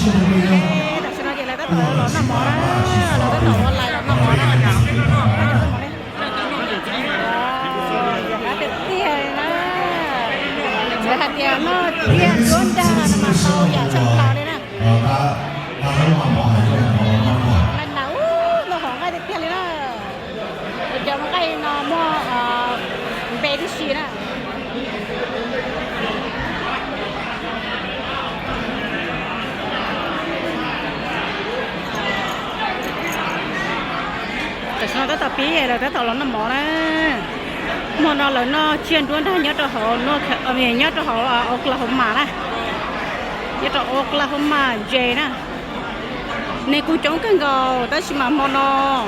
Tam sim no ces lawv tab tom los noj mov na, lawv tab tom ua lais los noj mov na. Yog qab tiag tiag li na. Lawv hais tias noj tsiaj nruab nrag no mas tau yam tshaj plaws li na. Lawv nas ub noj hom nqaij tiag tiag li na. Cov nqaij no muaj npe tib si na. Tam sim no tab tom pib lawv tab tom los noj mov na. Hmo no lawv noj tsiaj nruab nrag nyob rau hauv, nyob rau hauv Oklahoma na, nyob rau Oklahoma Jail na. Nws kuj coob kawg nkaus tab sis mas hmo no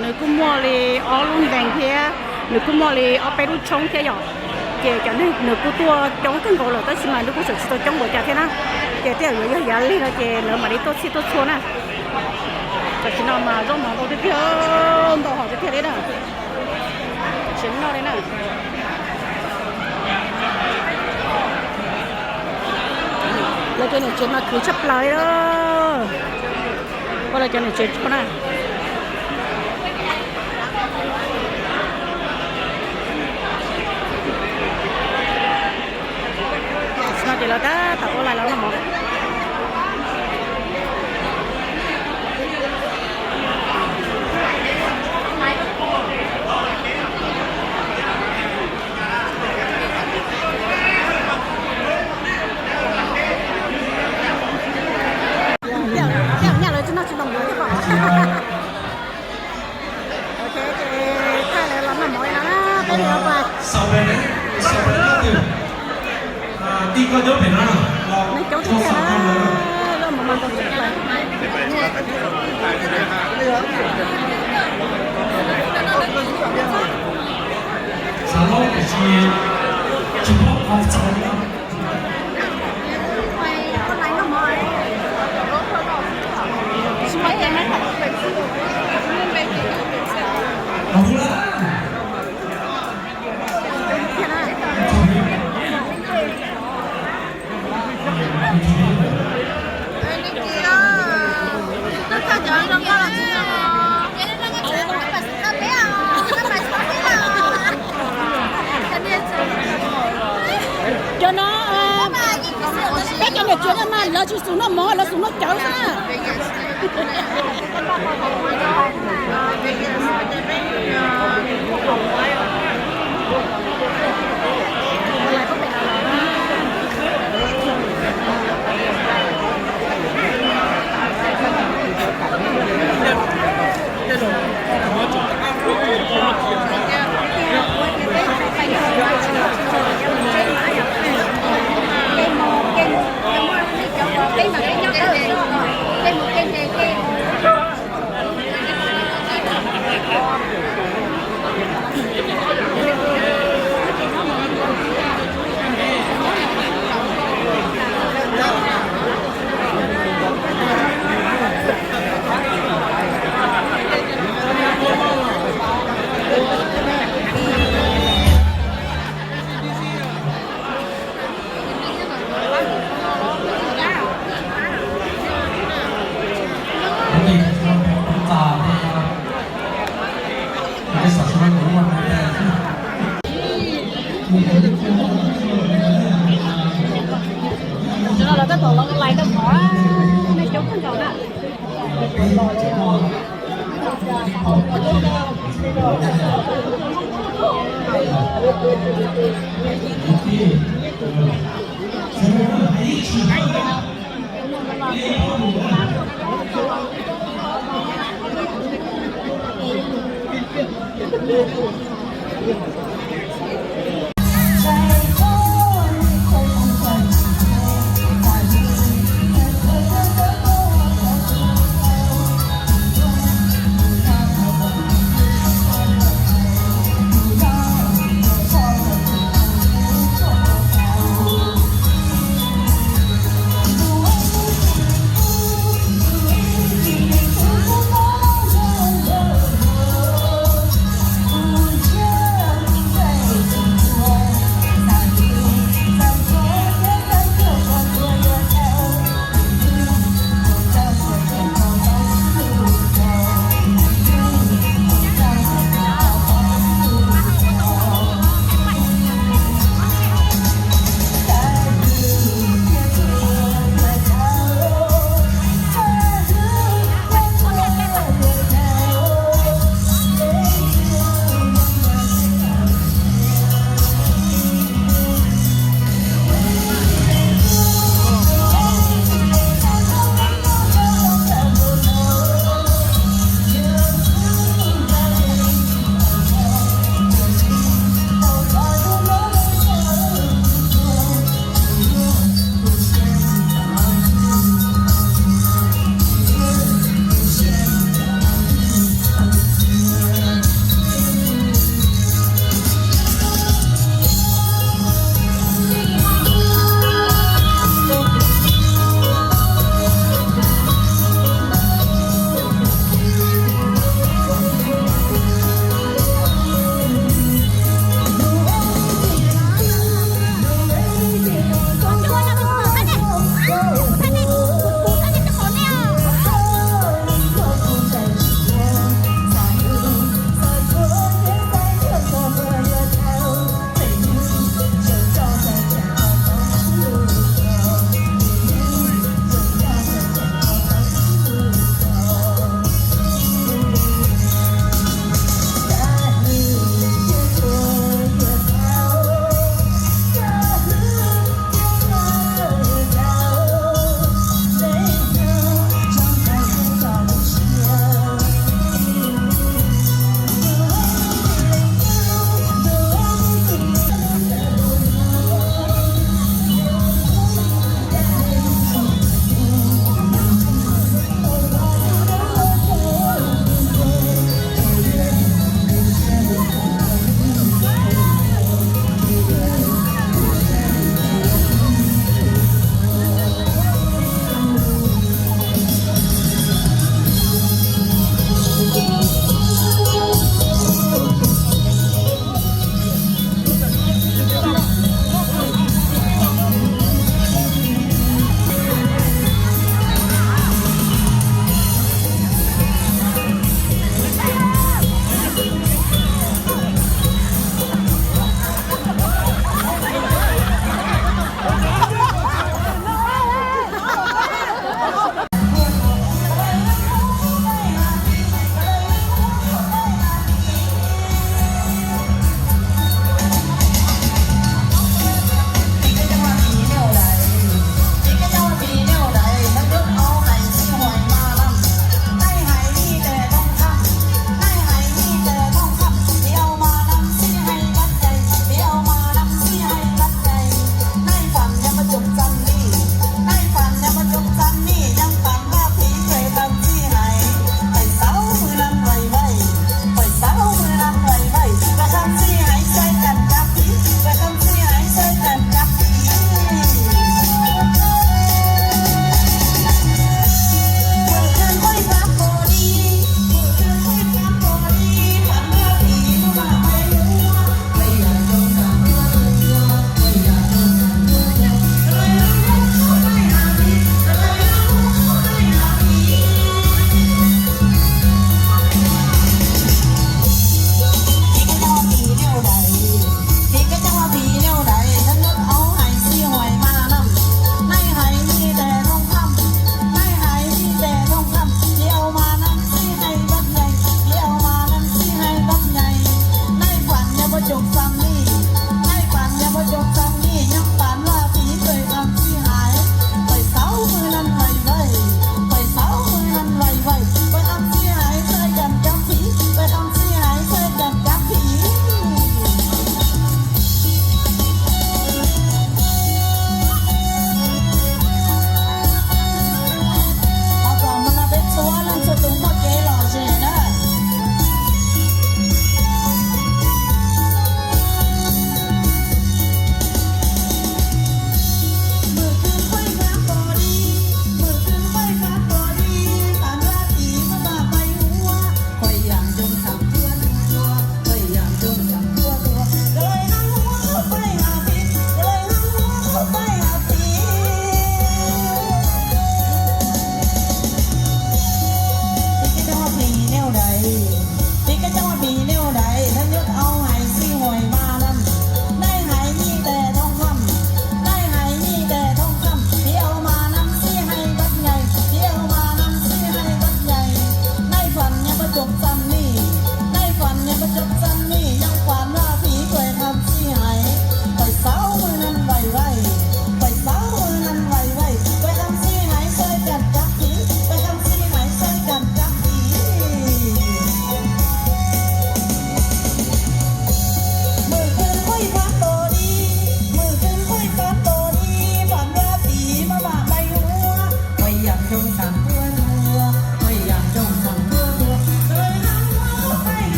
nws kuj muaj li ob lub ntees thiab, nws kuj muaj li ob peb lub tshoob thiab yom. Ces cov neeg nws kuj tuaj coob kawg nkaus lawm tab sis mas nws kuj tseem tsis tau coob npaum cas thiab na. Ces tej zaum yuav yog yav lig no ces lawv mam li tuaj txhij tuaj txhua na. Tam sim no mas zaub mov ntau tiag tiag, ntau hom tiag tiag li na. Tsis noj li na. Lawv cov niam tsev mas khwv tshaj plaws li. Ua lawv cov niam tsev tso na. Tam sim no ces lawv tab tom ua lais los noj mov. Nyaj lawv tsis noj tsis noj mov thiab os. Ok, ces thaij lawv los noj mov li no na, peb li os. Neeg coob tiag tiag na, zaub mov mas ntau tshaj plaws. Xav laub tiam sis tsis paub qhov txog li. Cov no, peb cov niam tsev no mas lawv tsis xum noj mov, lawv xum noj cawv xwb na. Tam sim no lawv tab tom los lais tau mov, nej coob kawg nkaus na.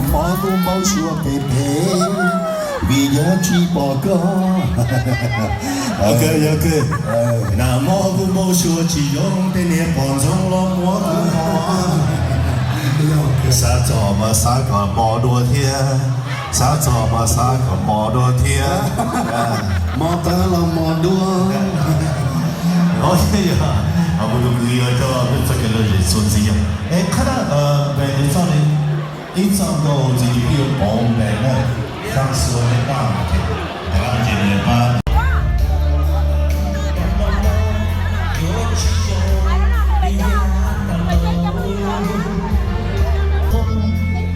Mob kuj npau suav phem phem, vim yog tsis pom koj. Ok, ok. Nas mob kuj npau suav tsis zoo, tej niag pom ntxoov los muab kuv hmo. Xav txog mas xav kom hmo dua thiab, xav txog mas xav kom hmo dua thiab. Hmo tawv los hmo dua. Kuv tus kwv yuav coj peb txoj kev lom zem txuas ntxiv yog es qhab dab npes nws txoj li ib txoj nkauj ntxiv peb yuav pauv npes na, xab xuas li paj, npes ces npes paj.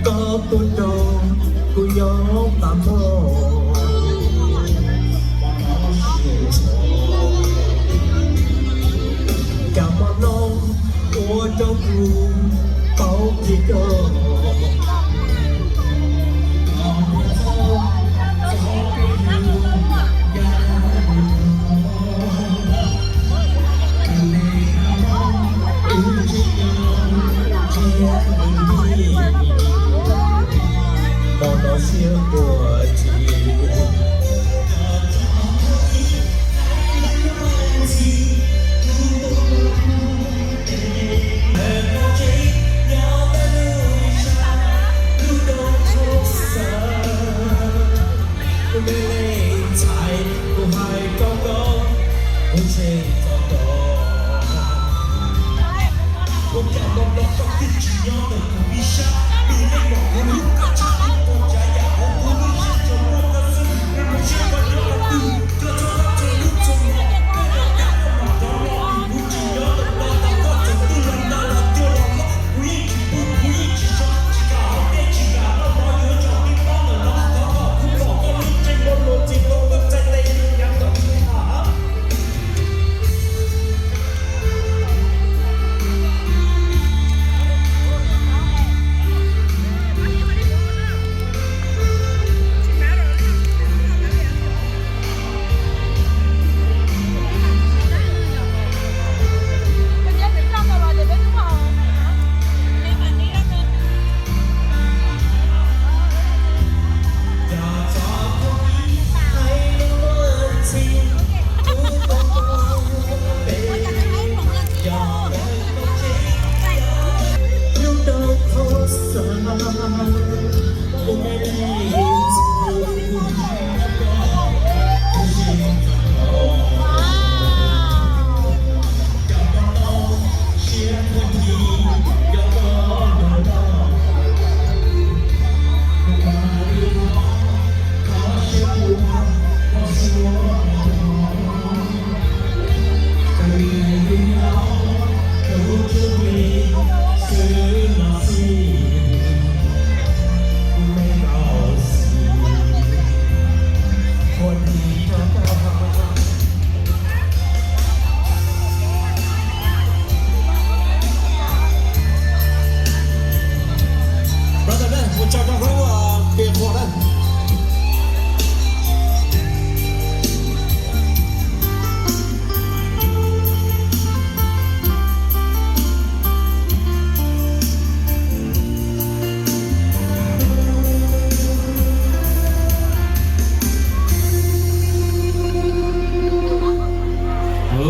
Koj tuaj rau kuv nyob tas npog, cas hmo no ua rau kuv paub tsis tau.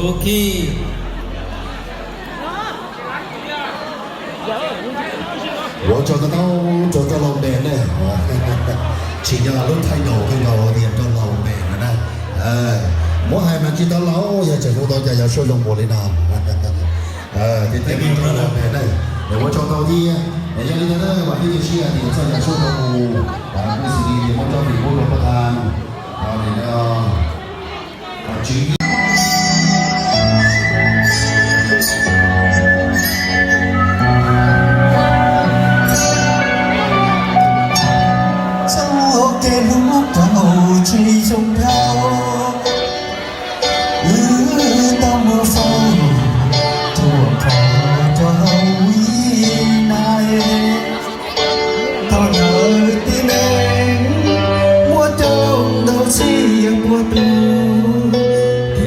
Ok. Ua tsaug ntau ntau rau koj laus npes na. Tsim nyog lub thaij nkaus kawg nkaus tias rau laus npes no na. Muab hais mas tsis tau laus, yog tseem hu tau cas yog suab zoo npaum li no. Tiag tiag rau laus npes na. Ua tsaug ntau thiab. Yog li ntawd na mas peb cia siab tias txoj yam suab rau mus, kuj xws li muab tsob fij pub rau pab tha, Txoj kev hlub rau tsis zoo dhau, wb tau mus faus ruam qhov rau hauv ib nai. Thaum ntawd tib neeg muaj coob ntau txij puag tus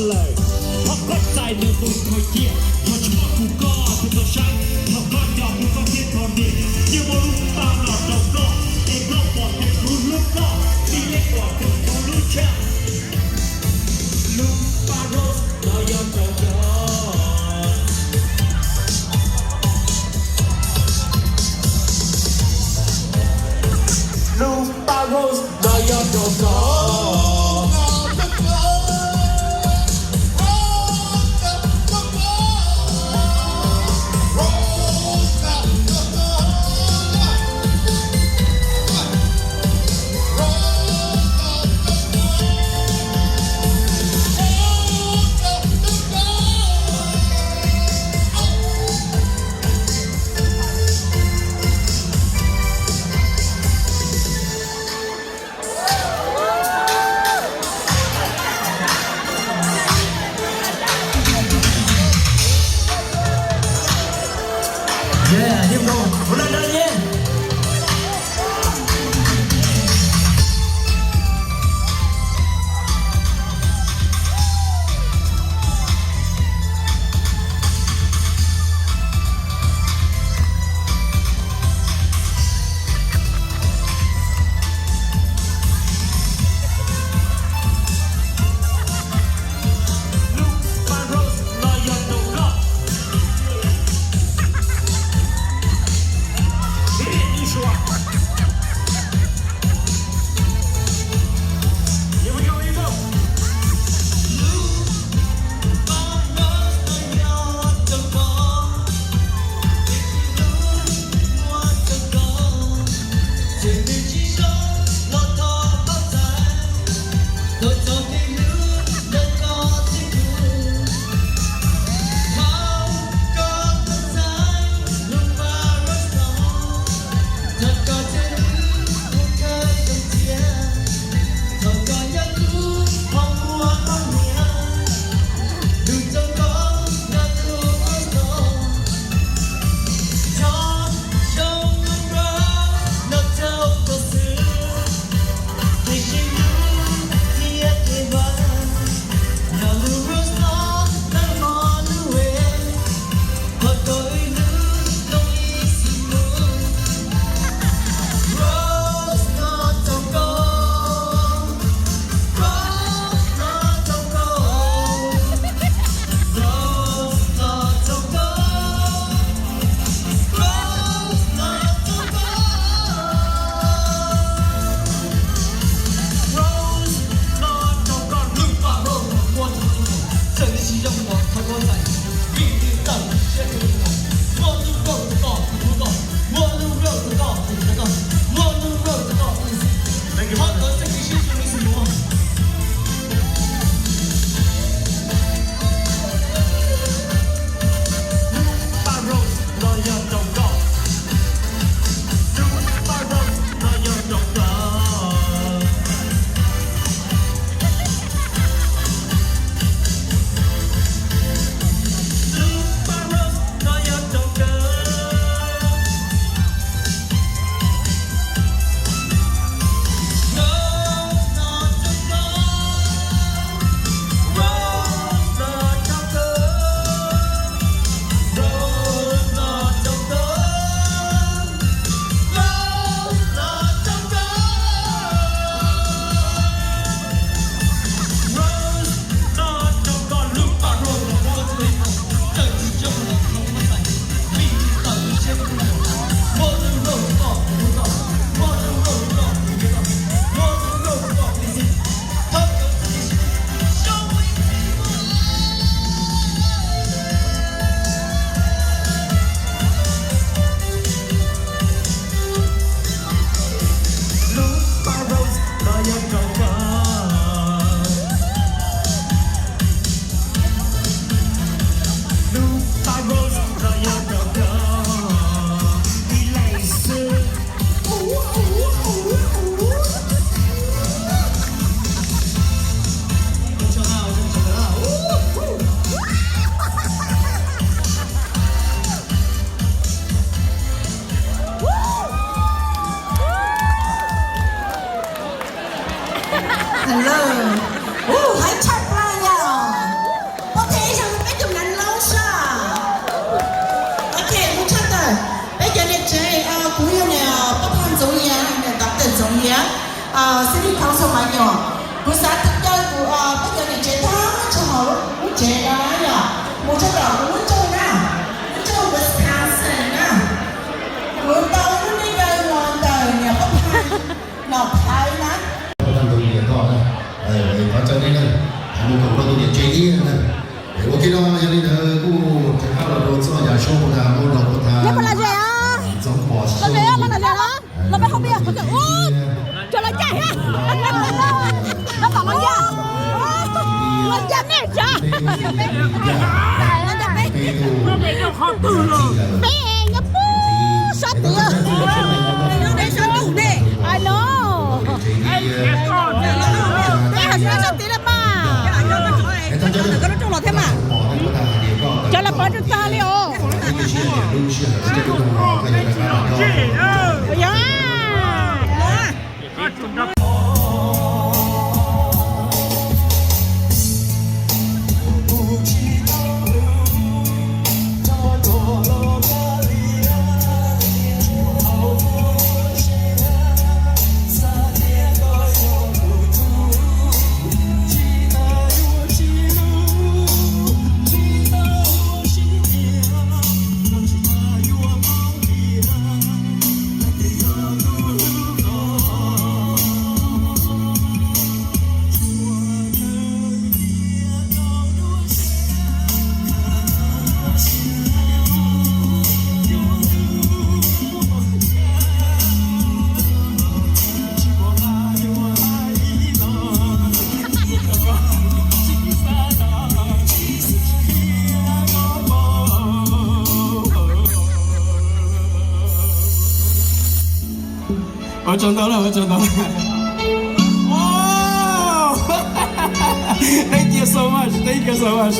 lawm. Thov koj txais nws tus kho cia, thov tsis pom kuv koj tus kho saib, thov koj nco kuv koj thiab kho niam, cia muab lub paj los rau koj, es koj pom tias kuv hlub koj, tsis yeej pom tias kuv lub tshaj. Lub paj rose no yog rau koj. Lub paj rose no yog rau koj. Mus koom rau tus niam tsev thiab na. Ua ke no yog li ntawd kuj rov qab los rau txoj yav show puag ta, muab rau puag ta. Los peb hauv peb, cov los ncaj thiab. Los tom los ncaj. Los ncaj nej sav. Los ncaj peb. Peb nyob pub sab tid. Ai no. Peb hais sab tid lawm mas. Cov los pov rau tag li os. Yog. Ua tsaug ntau lawm, ua tsaug ntau lawm. Wow! Thank you so much, thank you so much.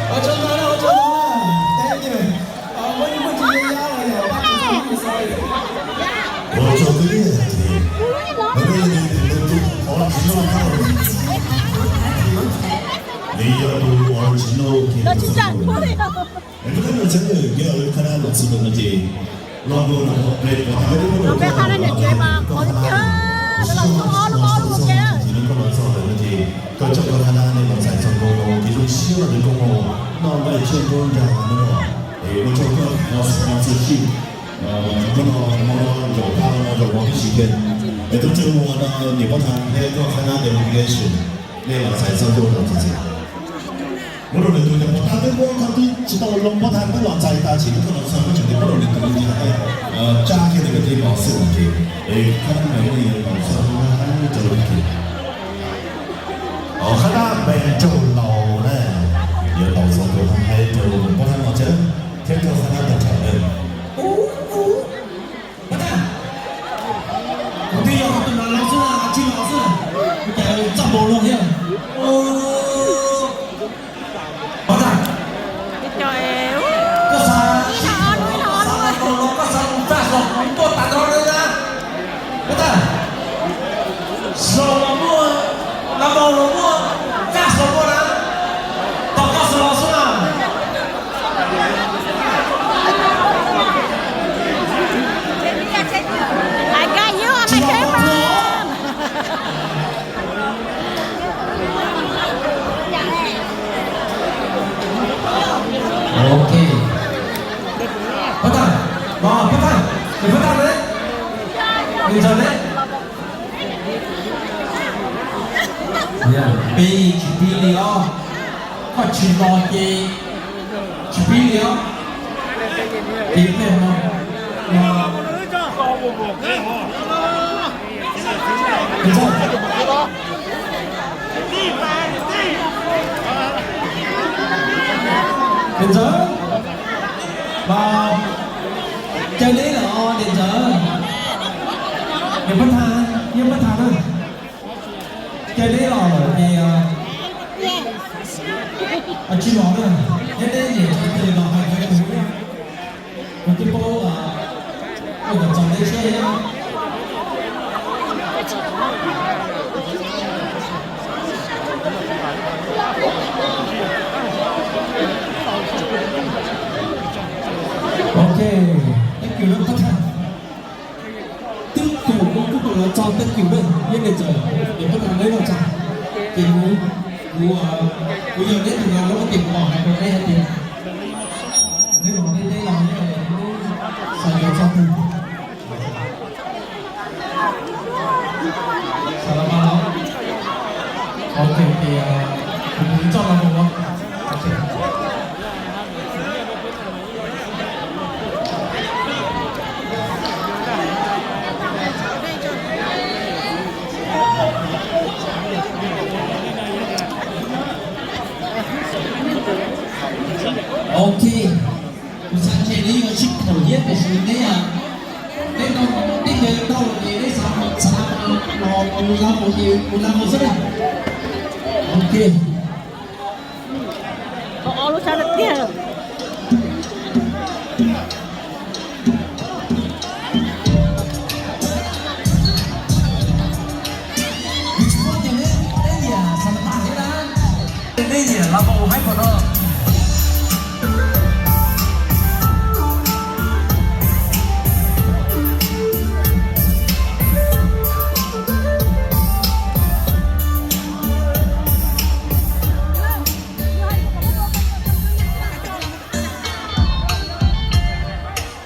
Ua tsaug ntau, tus original, nws yog tus original kis tus txog ntawm. Rau qhov no txhawb nqa yog lawv qhab dab los txog ntawm no ces los mus los peb qhab dab niam tsev mas qhov tiag, lawv los txog ob lub ob lub mus ces koj los txog ntawm no ces koj coj koj qhab dab nej los txais txog nkaus kis zoo siab los nws koj mus noj nqaij tshuaj nruab nrag no los es ua tsaug koj los txog sij hawm no, zaum pab no zaum no tib si thiab. Es tub tseem muaj no niam Pob Thav thiab koj qhab dab delegation nej los txais txog nkaus no txiv txiv. Muab rau nws tus niam Pob Thav twb muab koj twb tsis tau loo Pob Thav twb los txais tas ces koj los txog koj tseem muab rau nws tus niam tsab kiag nws kwv tij los xwb ces es koj tus niam rau lub kis. Qhab dab npe raug laus na, yuav tau txog tus hais rau Pob Thav no thiab, thiab koj qhab dab tag nrho na. Pob Thav, kuv twb yog tus no los xwb, tsis los xwb, cas txaj npaum no thiab. Ok. Pab thaj, no, pab thaj, niam pab thaj ne, niam ntxawm ne. Peb tsis pib li os, koj tsis los ces tsis pib li os. Ces pliag no, no, niam ntxawm, niam ntxawm, los caij deb los niam ntxawm, niam pab thaj, niam pab thaj na. Caij deb los lawm ces tsis los na, thiab deb niam txiv twg los hais rau kuv, kuv twb paub ua kom txaus deb siab thiab. Ok, thank you, thank you. Twb tus kuv kuj los txog tej kiv lawm, yeej niam ntxawm, niam pab thaj neb los txog, ces kuv, kuv, kuv yog neb tus no lub, ces kuv los hais rau neb hais tias neb los, neb, neb los, neb xav yuav txog twg? Xav los mas los. Ok, ces kuv mus txog los mus. Ok, kuv xav ntshe neb yuav sib tham thiab tiam sis neb, neb tau, neb ncaws tau ces neb xav, xav los mus los ces mus los mus xwb na. Ok. Ob lub sab tiag.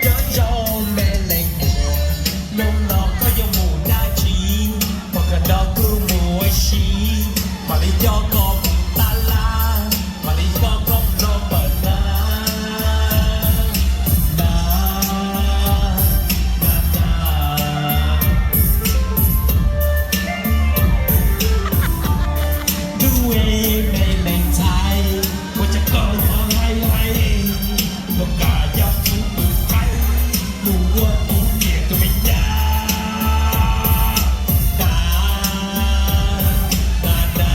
Cov zoo me leej muam, hnub no koj yuav mus dab tsi? Pom koj nrog kuv mus ua si, mam li coj koj mus tab laj, mam li coj koj nrog pawg na, na, na, na. Ntuj, me leej ntxhais, ua cas koj ho hlais hlais, koj kam yog kuv tus qaib, mus ua kuv niam tus me nyab. Na, na, na.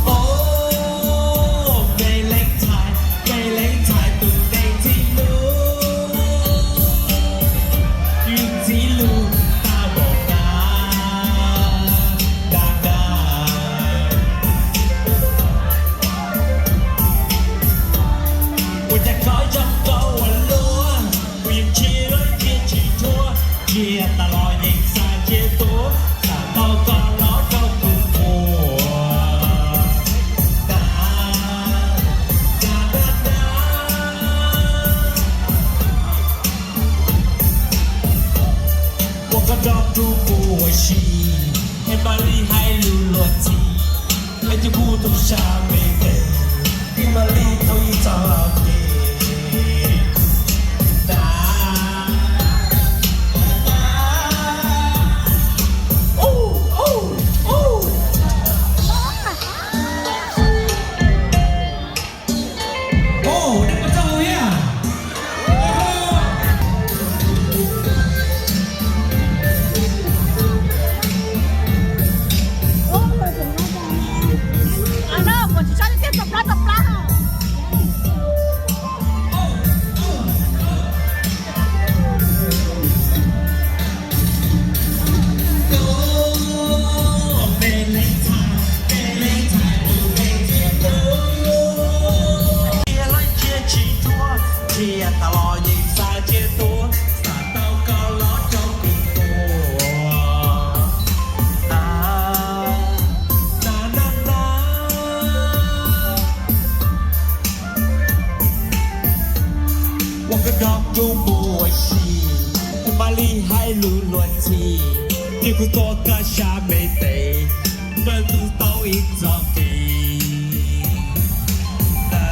Os, me leej ntxhais, me leej ntxhais tus ntxhais txij lus, tus ntxhais txij lus tau npaum na, na, na. Ua cas koj zoo nkauj ua luaj, kuv yeej tsis hlub tsis thuam, cia tas los yeej xav cia tuaj, xav tau koj los rau kuv ua tas, tas, tas, tas. Ua koj nrog rau kuv ua si, es mam li hais lus luag ntxhi, es tus kuv tus sab me tes, es mam li tau ib txoj hau kev. Kuv tuaj koj sab me tes, npawg kuv tau ib txoj kev. Na,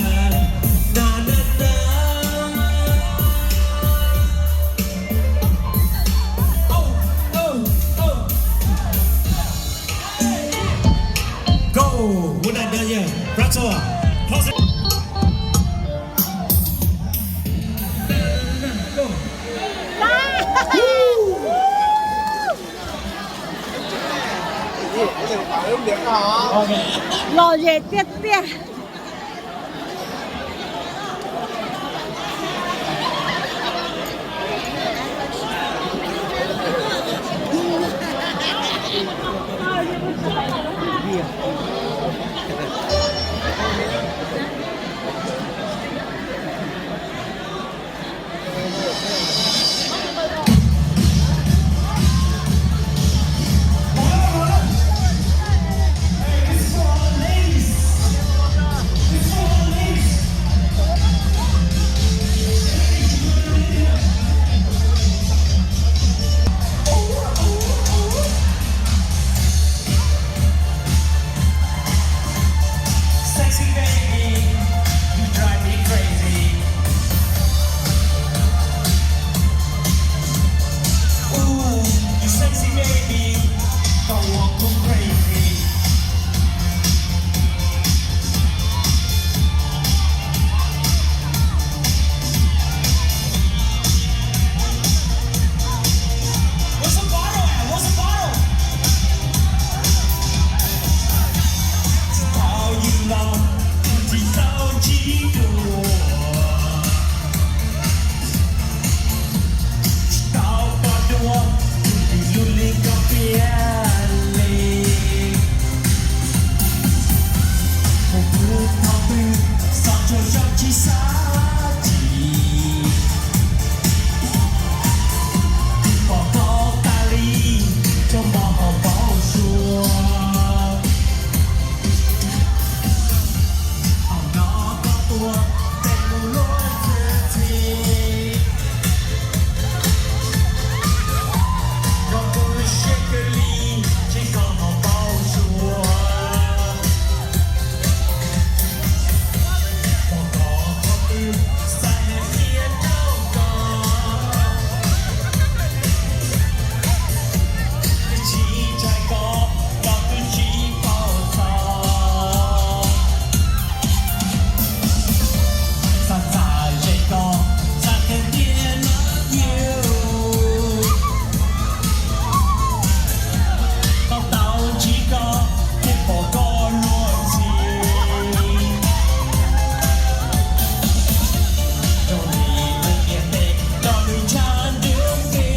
na, na, na. Go, ua dai dai yog, rap txog. Close it. Go. Lom zem tiag tiag. Sexy baby, you drive me crazy. Ooh, you sexy baby, koj ua kuv crazy. Where's the bottle at? Where's the bottle? Tau yws los, tsis tau ntsib dua. Tau pom dua, tus twg lub li koj piav li. Mus pw thaum twg, xav tsuag xyov tsis xav tsis. Twb pom koj tas li, tsuas mob hauv paus suav. Thaum no koj tuaj, peb mus luaj txwm txhim. Koj tu siab kawg li, tsis kho hauv paus suav. Pom koj qhov twg, xav hais qhia rau koj. Twb tsis ntshai koj, koj twb tsis paub txog. Xav txawj ze koj, xav tiag tiag love you. Tau tau ntsib koj, thiaj pom koj luag ntxhi. Zoo li lub ntiaj teb, cov nws tshav ntuj nti.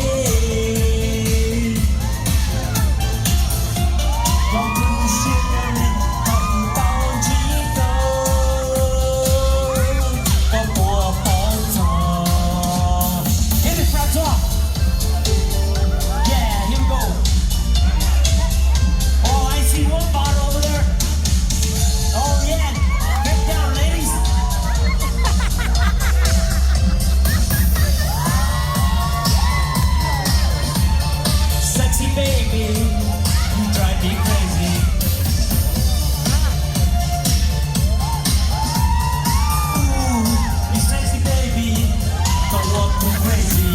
Koj tu siab kawg li, thaum kuv tau ntsib koj, koj puas paub txog. Hit it, Francois. Yeah, here we go. Oh, I see one bottle over there. Oh, yeah. Get down, ladies. Sexy baby, you drive me crazy. Ooh, you sexy baby, don't walk me crazy.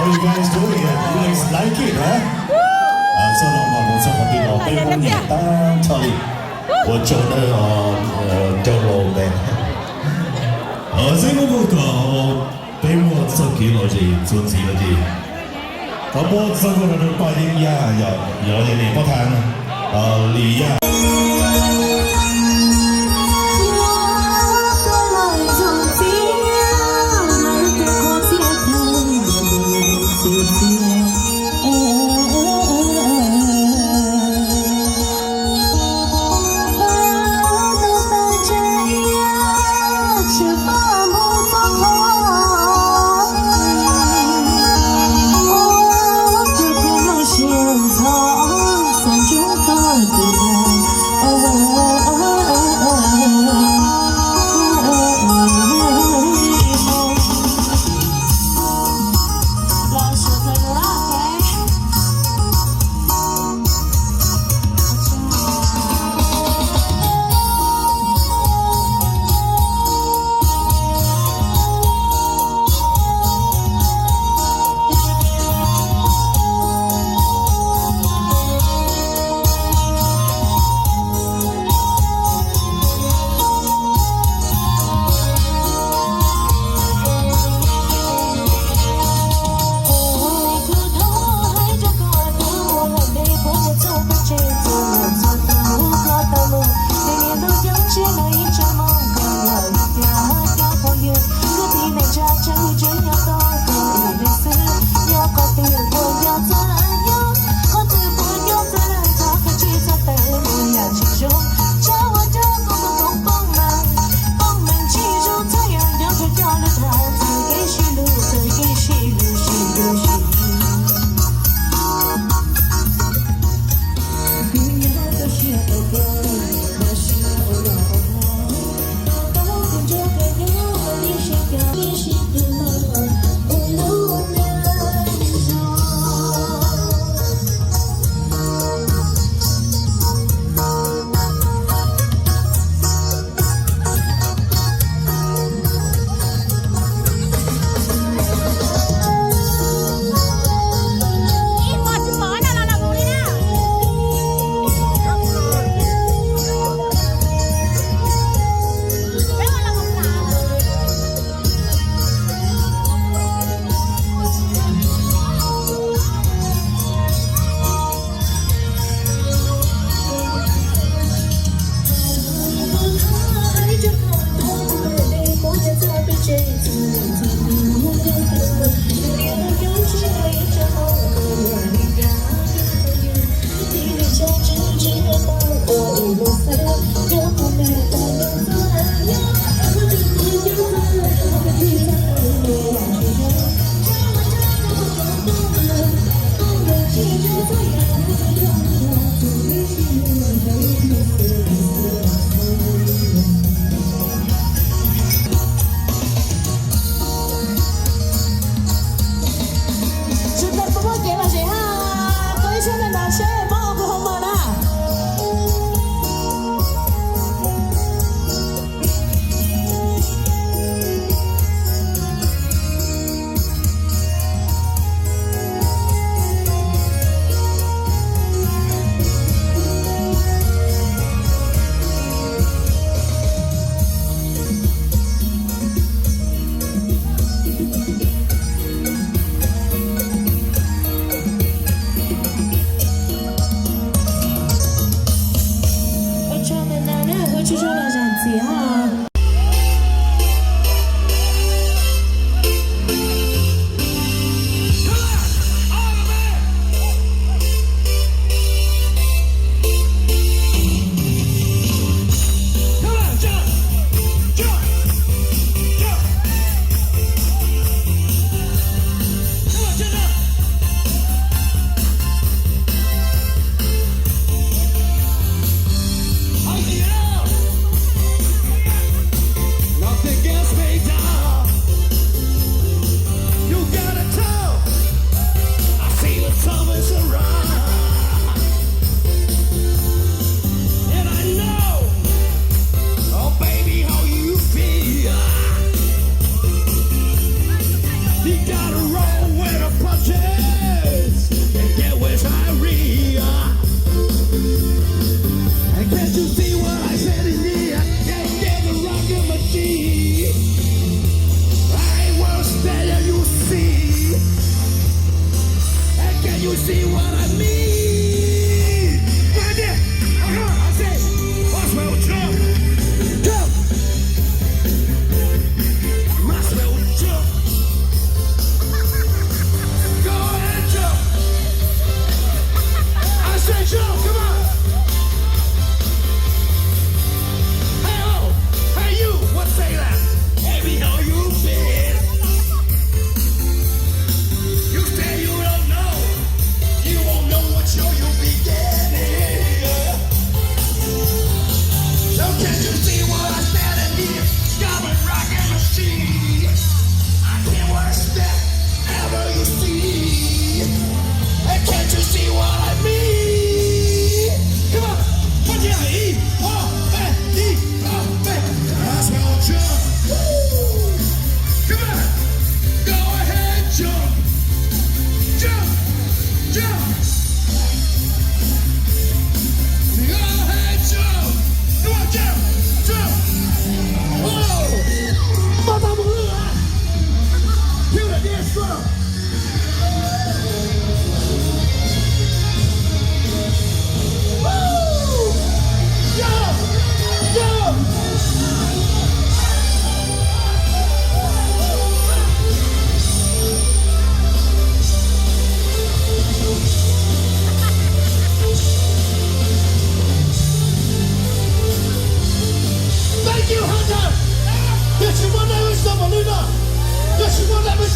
You guys do it. You guys like it, huh? Txoj no mas mus txog qhov twg los peb muab nyiam tag nrho li. Ua tsaug nawb, rau los ntev. Xib hwb Muaj Tuam, peb muaj txoj kev lom zem txuas ntxiv lawm ces koj muab txoj koj rau Paj Yeeb Yaj, yog li Paj Thaj, Lis Yaj.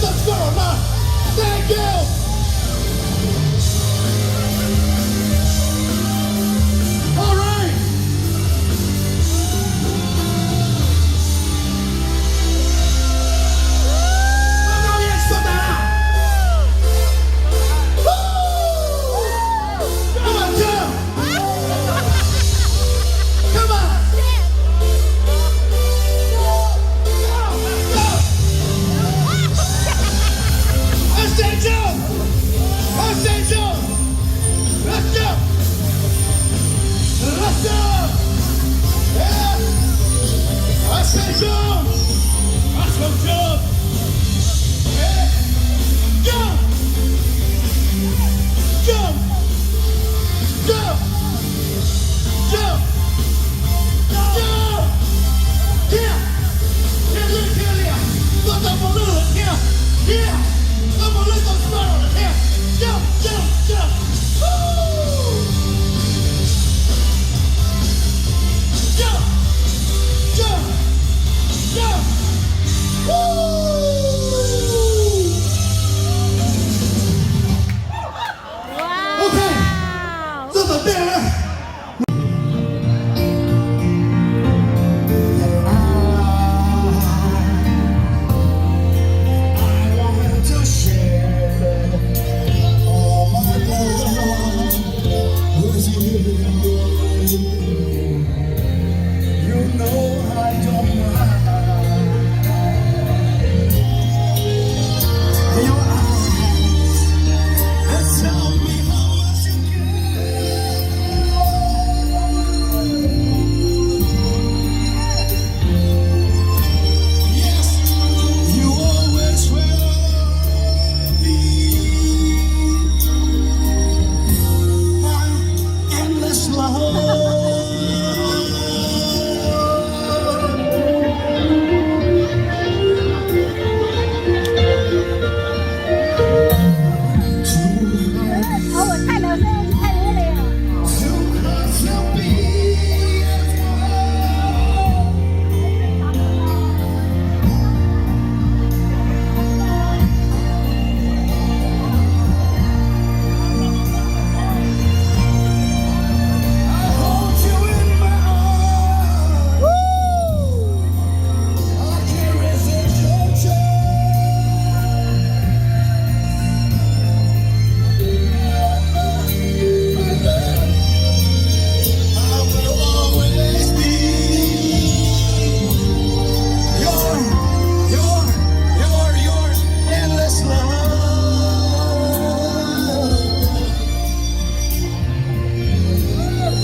Thank you. All right. Woo! Come on, jump. Come on. I say jump. I say jump. Let's jump. Let's jump. Yeah. I say jump. I say jump. Yeah. Jump. Jump. Jump. Jump. Jump. Thiab. Thiab lwj thiab liam. Koj tau mus lwj lawm thiab. Thiab. Koj mus lwj tau spa lawm thiab. Jump, jump, jump. Woo. Jump. Jump. Jump. Woo. Ok, txog tom tej na.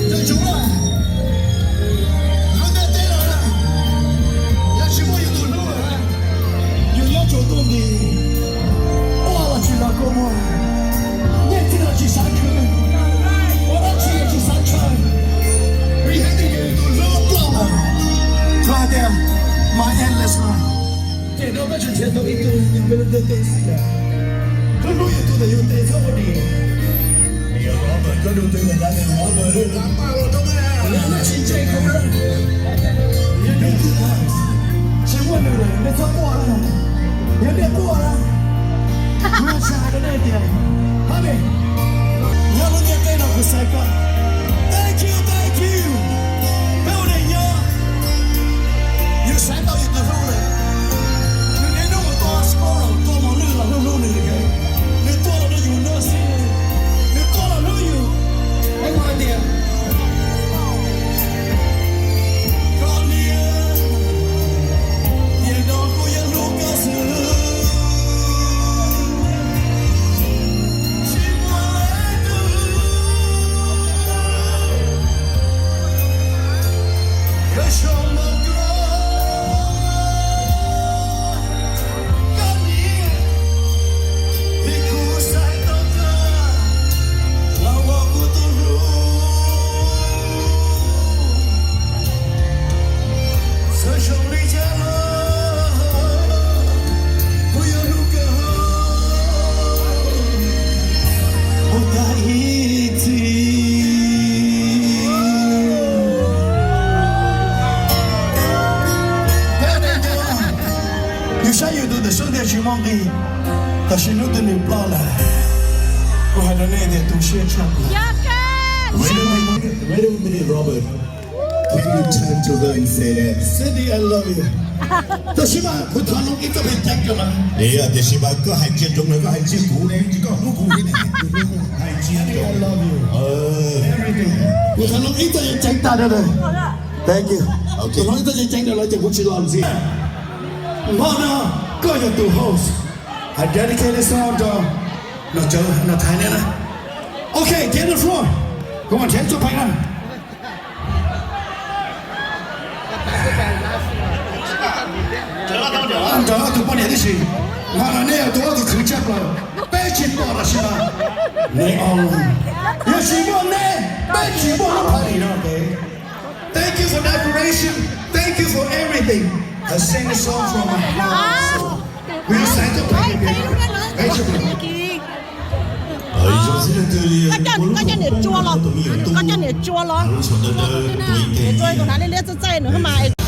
Tus tsov, lub ntiaj teb no na, yog tsis muaj yus tus hlub lawm, yus nyob tsaus ntuj nti, ua los tsis los kua muag, nyiaj txiag los tsis xav khwv, ua dab tsi los tsis xav ntshaw, vim hais tias yus tus hlub ploj lawm. Txhua hais tias my endless love. Ces no peb tsis nrhiav tau ib tug yog peb lub ntiaj teb xwb yom. Hlub hlub yus tus ntawm yus tes txhob ua dim. Yog los ntawm koj tus twg ntawm no, yog los ntawm lub lab paj los rau na. Yog nej tsis ntseeg kuv na, yog nej twg tsis muaj nws lawm nej txhob quaj na. Yog nej quaj na, kuv yuav tsis hais rau nej tias, hab ne, nyob lub ntiaj teb no kuv xaiv koj. Thank you, thank you. Peb ua neej nyob, yus xaiv tau yus tus hlub lawm. Nws niaj hnub mus tua squirrel, tua mos lwj los hlub hlub nws li kawg. Nws tua los rau yus noj xwb, nws tua los hlub yus. Es kuv hais tias, koj niam, tiam no kuv yeej hlub koj xwb, tsis muaj leej twg Saib yus tus tawm sub ntiag tsis muaj nqis, tam sim no tus nws ploj lawm. Kuv hais rau nej tias tu siab tshaj plaws. Wait a minute, wait a minute, Robert. Can you turn to her and say that? Cindy, I love you. Tab sis mas kuv thov noog ib txoj pheej ceeb rau lawv. Tiam sis mas koj hais ntsia ntsoov lawv, koj hais ntsia kuv ne, tsis koj hlub kuv li ne. Hais ntsia ntsoov. Everything. Kuv thov noog ib txoj ceeb tag rau lawv. Thank you. Kuv noog ib txoj ceeb rau lawv ces kuv tsis los ntxiv. Hmo no koj yog tus host. I dedicate this song to Nom Thaiv ne na. Ok, get the floor. Kuv mam nrhiav txoj pheej na. Nrog ob tug poj niam tib si, hmo no nej yog tus ob tug khwv tshaj plaws, peb tsis pom los sis mas nej online, yog tsis muaj nej peb tsis muaj lub party no. Thank you for decoration, thank you for everything. I sing a song from my heart. Kuv yuav xav tuaj peb, peb tsis pom. Koj coj niam tsua los, koj coj niam tsua los. Niam tsua tus hnav liab liab txaij txaij nws mas.